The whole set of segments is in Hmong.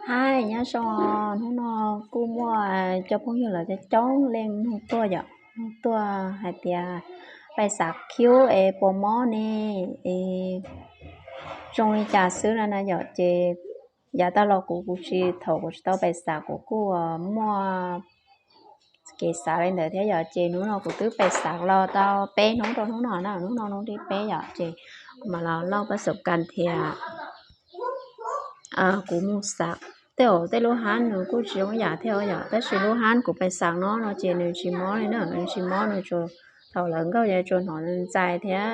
Hais nyob zoo, hnub no kuj muaj cov phooj ywg los coob coob leej nug tuaj yom, nug tuaj hais tias pais xav kiub es puas mob ne, es zoo li cas xwb na na yom. Ces yav tag los kuv kuv tsis, thaum kuv tsis tau pais xav kuv kuj muaj kev xav li ntawd thiab yom. Ces hnub no kuv twb pais xav los tau peb hnub rau hnub no na, hnub no hnub thib peb yom, ces kuv mam los lau pas xav kan thiab. Kuv mus xav, tej zaum tej lub hab nws kuj tsis zoo yam thiab yom, tab sis lub hab kuv pais xav no no ces nws tsis mob li na, nws tsis mob, nws tsuas, thaum lawv nkaug ces tsuas hnov ntxais thiab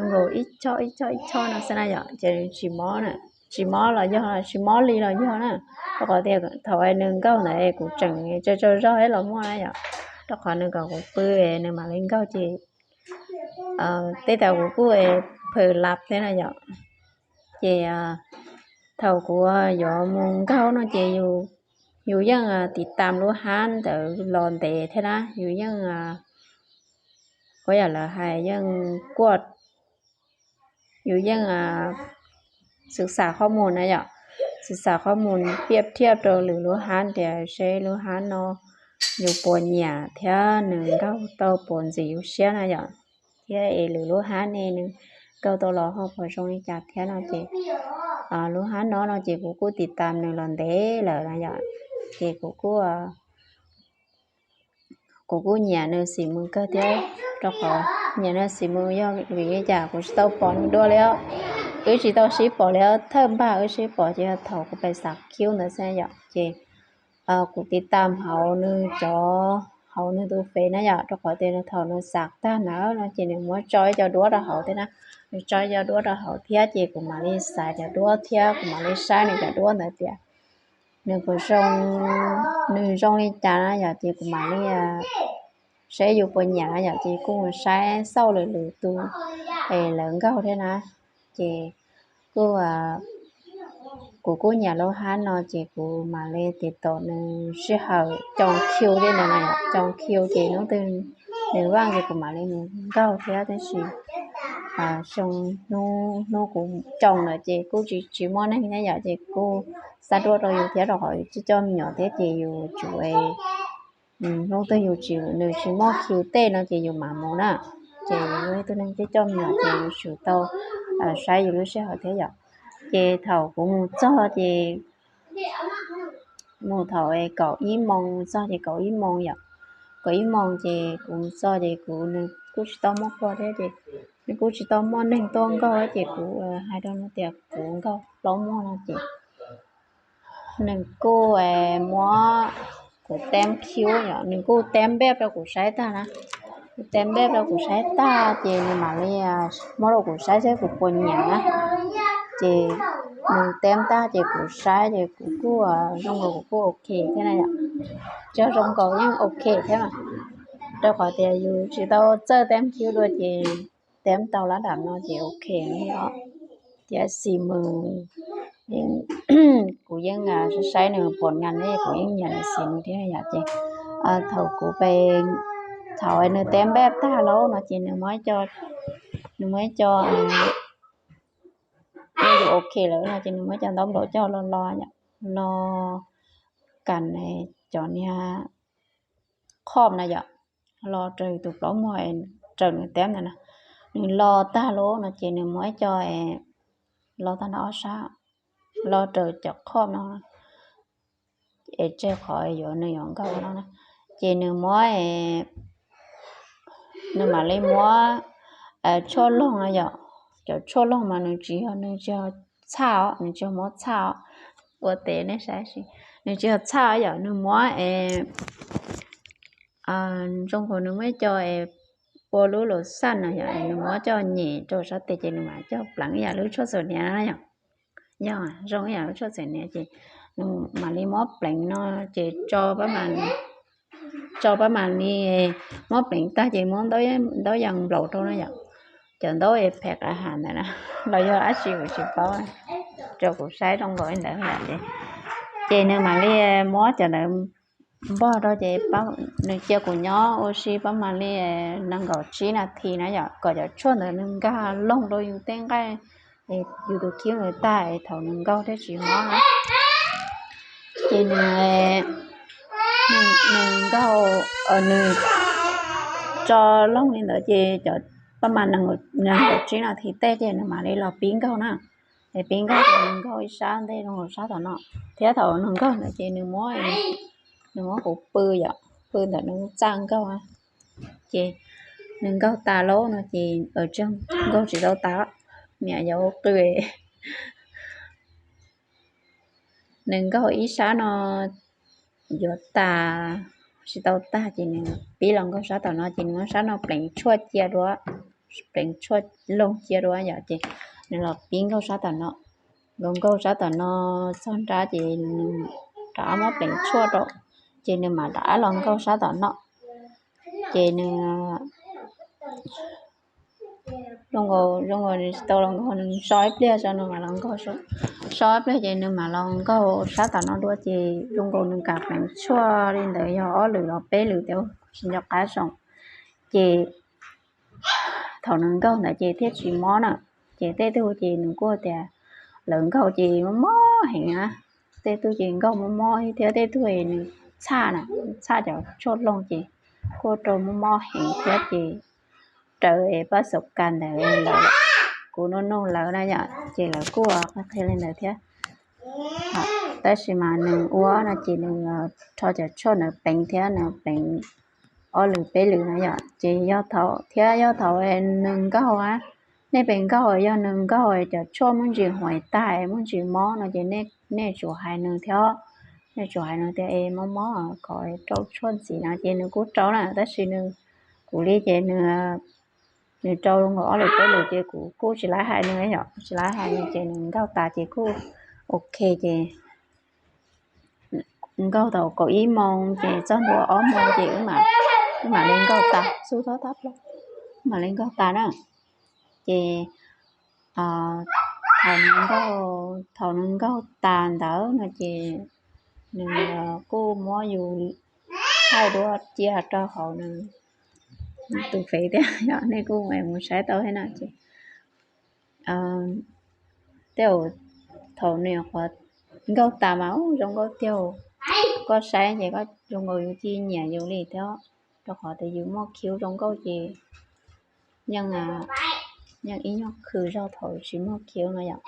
nkaus ib choj ib choj ib choj no xwb na yom, ces nws tsis mob na, tsis mob los yog tsis mob li los yog na, rau qhov tias thaum nws nkaug ntawd kuv tseem tsaug tsaug zog los muaj na yom, rau qhov nws kom kuv pw nws mam li nkaug ces tej tas kuv kuj phaws lab thiab na yom. Ces thaum kuv yuav mus nkaug no ces yus yeej tiv tam lub hab ntawd los ntev thiab na, yus yeej, ua yam lawv hais yeej kuaj, yus yeej xwv xam qhov mus na yom, xwv xam qhov mus piaj thiaj rau lwm lub hab tias seb lub hab no yus puas nyiam thiab nws nkaug tau puas ntxim yus siab na yom, thiab es lwm lub hab ne nws nkaug tau los ho puas zoo li cas thiab no ces lub hab no no ces kuv kuj tiv tam nws los ntev lawm na yom, ces kuv kuj kuv kuj nyiam nws xim mus kawg thiab, rau qhov nyiam nws xim mus yog vim li cas kuv tsis tau pom nws dua li, wb tsis tau sib pom li, thawj npag wb sib pom ces yog thaum kuv pais xav kiub ntawd xwb yom. Ces kuv tiv tam hauv nws cov, hauv nws tus fev na yom, rau qhov tias thaum nws xav tag ntawd no ces nws muab tso ib co duab rau hauv thiab na, nws tso ib co duab rau hauv thiab ces kuv mam li xaiv cov duab thiab kuv mam li saib nws cov duab ntawd tias nws puas zoo, nws zoo li cas na yom, ces kuv mam li saib yus puas nyiam na yom, ces kuj mus saib xauj lwm lwm tus es lawv nkaug thiab na, ces kuj, kuv kuj nyiam lub hab no ces kuv mam li tiv tom nws sij hawm coo kiu li ntawd na yom, coo kiu ces hnub twg nws vaj ces kuv mam li mus nkaug thiab, tab sis xyoo, hnub kuv coo lawm ces kuj tsis, tsis muaj neeg thiab yom, ces kuj xav dua rau yus thiab rau qhov yus coj me nyuam thiab ces yus tsum, hnub twg yus tsis, nws tsis muaj kiu tej no ces yus mam mus na, ces yus ib tug neeg coj coj me nyuam ces yus tsum tau saib yus lub sij hawm thiab yom. Ces thaum kuv mus txog ces mus thaum kaum ib moos, mus txog ces kaum ib moos yom, kaum ib moos ces kuv mus txog ces kuv, nws kuj tsis tau muaj qhua thiab ces nws kuj tsis tau muaj neeg tuaj nkaug ces kuv hais rau nws tias kuv nkaug plaub muag no ces nws kuj muab kuv teb kiu yom, nws kuj teb npej rau kuv saib tag na, kuv teb npej rau kuv saib tag ces nws mam li muab rau kuv saib seb kuv puas nyiam na, ces nws teb tag ces kuv saib ces kuv kuj zoo nkaus kuv kuj ok thiab na yom, tsis zoo nkaus yeej ok thiab mas, rau qhov tias yus tsis tau txawj teb kiu dua ces teb tau lab dam no ces ok li os, tiam sis mas kuv yeej saib nws puas nyiam ne, kuv yeej nyiam nws xim mus thiab yom, ces thaum kuv pe, thaum nws teb npej tag lawm no ces nws muab, nws muab cov, yus ok lawm no ces nws muab cov ntaub nplaum coj los, los, los kam cov niag khob na yom, los raws tus plaub muag raws nws teb ntawd na, nws los tag lawm no ces nws muab ib co, los tag nrho ob sab, los raws cov khob no es tseg qhov yuav, nws yuav nkaug no na, ces nws muab, nws mam li muab tshuaj loog no yom, cov tshuaj loog mas nws tsis yog, nws tsis yog txhaj os, nws tsis yog muab txhaj os, ua tes nej saib, nws tsis yog txhaj yom, nws muab es zoo nkaus nws muab ib co es ua lub lus xaj no yom, nws muab coj nyem rau sab tes ces nws mam coj pleev ib yam lub tshuaj txhuam hniav na yom. Yog zoo ib yam lub tshuaj txhuam hniav ces nws mam li muab pleev no ces tso pab mam li, muab pleev tag ces muab ntaub yas nplaum rau na yom, cov ntaub es phem qav ham ntawd na, los yog dab tsi kuv tsis paub, rau kuv saib zoo nkaus li ntawd yom, ces nws mam li muab cov ntawd npog rau ces nws cia kuv nyob ua si pab mam li nees nkaum tsib nas this na yom, kom cov tshuaj ntawd nws nkag loog rau yus tej nqaij, yus tus khib ntawd tag es thaum nws nkaug thiaj tsis mob na. Ces nws, nws nkaug, nws tso loog li ntawd ces cov paj mas nees nkaum tsib no thiv tej ces nws mam li los pib nkaug na. Es pib nkaug ces nws nkaug ib sab ntej zoo nkaus sab tom no, thiab thaum nws nkaug ntawd ces nws muab, nws muab kuv pw yom, pw ntawm nws txaj nkaug. Ces nws nkaug tas lauj no ces nkaug tsis tau tas, niam yau qw. Nws nkaug ib sab no yuav tas, tsis tau tag ces nws pib los nkaug sab tom no ces nws muab sab no pleev tshuaj cia dua, pleev tshuaj loog cia dua yom, ces nws los pib nkaug sab tom no. Nkaug nkaug sab tom no txog nrab ces nws rov qab muab pleev tshuaj rau, ces nws mam rov qab los nkaug sab tom no. Ces nws zoo nkaus, zoo nkaus nws tsis tau los nkaug, nws so ib pliag tso nws mam los nkaug, so ib pliag ces nws mam los nkaug sab tom no dua ces zoo nkaus nws kam pleev tshuaj li ntawd yog ob lwm los peb lwm tias tsis nco qab zoo. Ces thaum nws nkaug ntawd ces thiaj tsis mob na. Ces tej tug ces nws kuj tias lawv nkaug ces mob mob heev na, tej tug ces nkaug mob mob thiab tej tug nws txhaj na, txhaj cov tshuaj loog ces kuj rau mob mob heev thiab ces raws pab xaum kas ntawd lawv, kuv nug nug lawv na yom ces lawv kuj qhia li ntawd thiab. Tab sis mas nws ua no ces nws rho cov tshuaj nws pleev thiab nws pleev ob lwm peb lwm na yom ces yog thaum thiab yog thaum nws nkaug, nej pem nkaug yog nws nkaug cov tshuaj muaj ntsis huam tag muaj ntsis mob no ces nej tsum hais nws thiab, nej tsum hais nws tias es mob mob kom rau tshuaj ntxiv no ces nws kuj rau na tab sis nws, kuv li ces nws, nws rau nkaus ob lwm peb lwm ces kuv kuj tsis laib hais nws yom, tsis laib hais nws ces nws nkaug tas ces kuj ok ces nkaug tau kaum ib moos ces txog ntua ob moos ces wb mam li nkaug tas, xub thob tab plaub, mam li nkaug tas na. Ces thaum nws nkaug, thaum nws nkaug tas ntawd no ces nws kuj muab yus thaij duab cia rau hauv nws tus fev thiab yom, nej kuj mus saib tau thiab na ces tej zaum thaum nws qhuav nkaug tas mas zoo nkauj tiag, koj saib ces koj zoo nkaus yus cia nyiam yus li thiab, rau qhov tias yus muaj khiv zoo nkauj ces yeej, yeej ib nyuag khw zog thaum tsis muaj khiv no yom.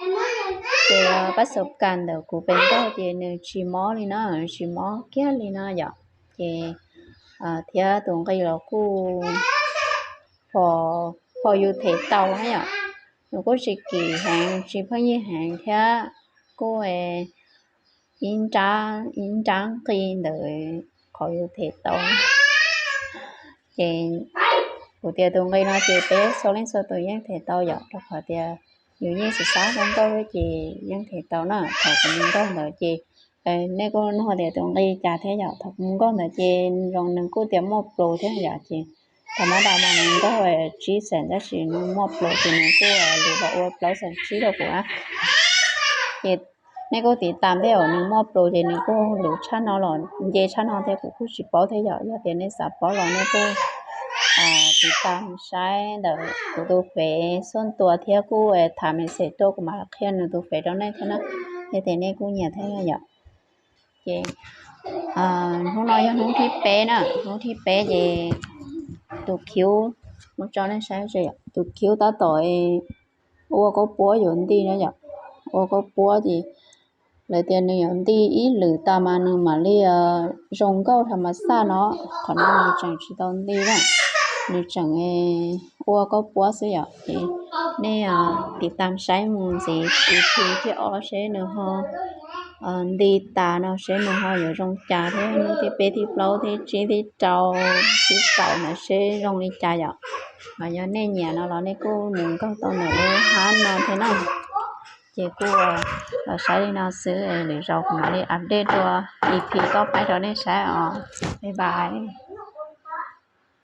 Ces pab xaum kas ntawm kuv pem nkaug ces nws tsis mob li na, tsis mob kiag li no yom. Ces thiab tus nqi los kuj pom, pom yus them tau na yom. Nws kuj tsis kim heev tsis pheej yig heev thiab kuj ib nrab, ib nrab nqi ntawd qhov yus them tau. Ces kuv tias tus nqi no ces peb txhua leej txhua tus yeej them tau yom, rau qhov tias yus yeej xav xav zoo nkauj thiab ces yeej them tau na. Thaum kuv mus nkaug ntawd ces nej kuj nug tias tus nqi cas thiab yom, thaum kuv mus nkaug ntawd ces zoo nws kuj tias muaj plus thiab yom, ces thaum mab dam mas nws nkaug tsib xeem tab sis nws muaj plus ces nws kuj lwm los ua plaub xeem tsib rau kuv na. Ces nej kuj tiv tam peb os, nws muaj plus ces nws kuj lwm tshaj no los nce tshaj no thiab kuv kuj tsis paub thiab yom. Yog tias nej xav paub los nej kuj tiv tam saib ntawm kuv tus fev xub ntua thiab kuj tham message tuaj kuv mam qhia nws tus fev rau nej thiab na. Yog tias nej kuj nyiam thiab yom. Ces hnub no yog hnub thib peb na, hnub thib peb ces tus khiv, mus tso nej saib, tus khiv tab tom ua koj puab yuav nti na yom. Ua koj puab ces lawv tias nws yuav nti ib lwm tas mas nws mam li zoo nkauj tham mas xaj no. Qhov no nws tseem tsis tau nti na, nws tseem ua koj puab xwb yom. Ces nej tiv tam saib mus ntxiv ib thib thib ob seb nws ho nti tas no seb nws ho yuav zoo cas thiab hnub thib peb thib plaub thib tsib thib rau thib kaum ntawd seb zoo li cas yom. Mas yog nej nyiam no los nej kuj mus nkaug tau ntawm lub hab no thiab na. Ces kuj los saib li no xwb, lwm zaus kuv mam li update dua E P ob peb rau nej saib os. Bye bye.